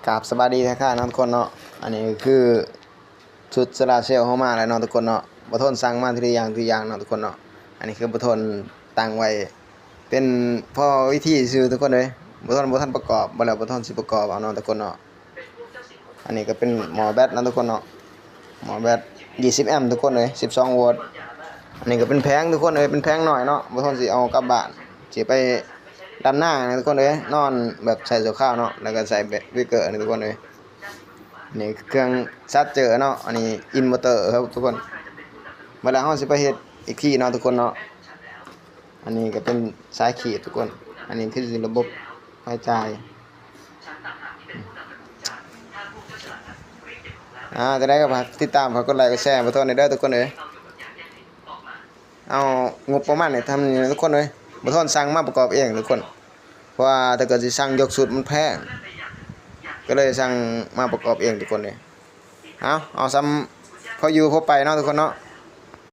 ກາບສະບາຍດີແທ້ໆເນາະທຸກຄົນເນາະ. ອັນນີ້ກໍຄືຊຸດໂຊລາເຊວເຮົາມາແລ້ວເນາະທຸກຄົນເນາະ. ບໍ່ທົນສັ່ງມາທີລະຢ່າງທີລະຢ່າງເນາະທຸກຄົນເນາະ. ອັນນີ້ຄືບໍ່ທົນຕັ້ງໄວ້ເປັນພໍວິທີຊື່ທຸກຄົນເອີຍ. ບໍ່ທົນ ບໍ່ທັນປະກອບ ບໍ່ແລ້ວບໍ່ທົນຊິປະກອບເອົາເນາະທຸກຄົນເນາະ. ອັນນີ້ກໍເປັນໝໍ້ແບັດເນາະທຸກຄົນເນາະ. ໝໍ້ແບັດຊາວແອັມທຸກຄົນເອີຍ ສິບສອງໂວດ. ອັນນີ້ກໍເປັນແຜງທຸກຄົນເອີຍ ເປັນແຜງນ້ອຍເນາະ. ບໍ່ທົນຊິເອົາກັບບ້ານ ຊິໄປດຳນາທຸກຄົນເອີຍ. ນອນແບບໃສ່ຊົ່ວຄາວເນາະ ແລ້ວກໍໃສ່ເບຣກເກີນີ້ທຸກຄົນເອີຍ. ນີ້ເຄື່ອງຊາດເຈີເນາະ. ອັນນີ້ອິນເວີເຕີເນາະທຸກຄົນ. ເວລາເຮົາຊິໄປເຮັດອີກທີເນາະທຸກຄົນເນາະ. ອັນນີ້ກໍເປັນສາຍຂີດທຸກຄົນ. ອັນນີ້ຄືລະບົບຮາຍຈ່າຍ. ອ່າ ຈັ່ງໃດກໍຝາກຕິດຕາມ ຝາກກົດໄລກົດແຊໃຫ້ບໍ່ທົນແດ່ເດີທຸກຄົນເອີຍ. ເອົາງົບປະມານນີ້ທຳນີ້ທຸກຄົນເອີຍ. ບໍ່ທົນສັ່ງມາປະກອບເອງທຸກຄົນ ເພາະວ່າຖ້າເກີດຊິສັ່ງຍົກຊຸດມັນແພງ ກໍເລີຍສັ່ງມາປະກອບເອງທຸກຄົນເອີຍ. ເອົາ ເອົາສ່ຳພໍຢູ່ພໍໄປເນາະທຸກຄົນເນາະ.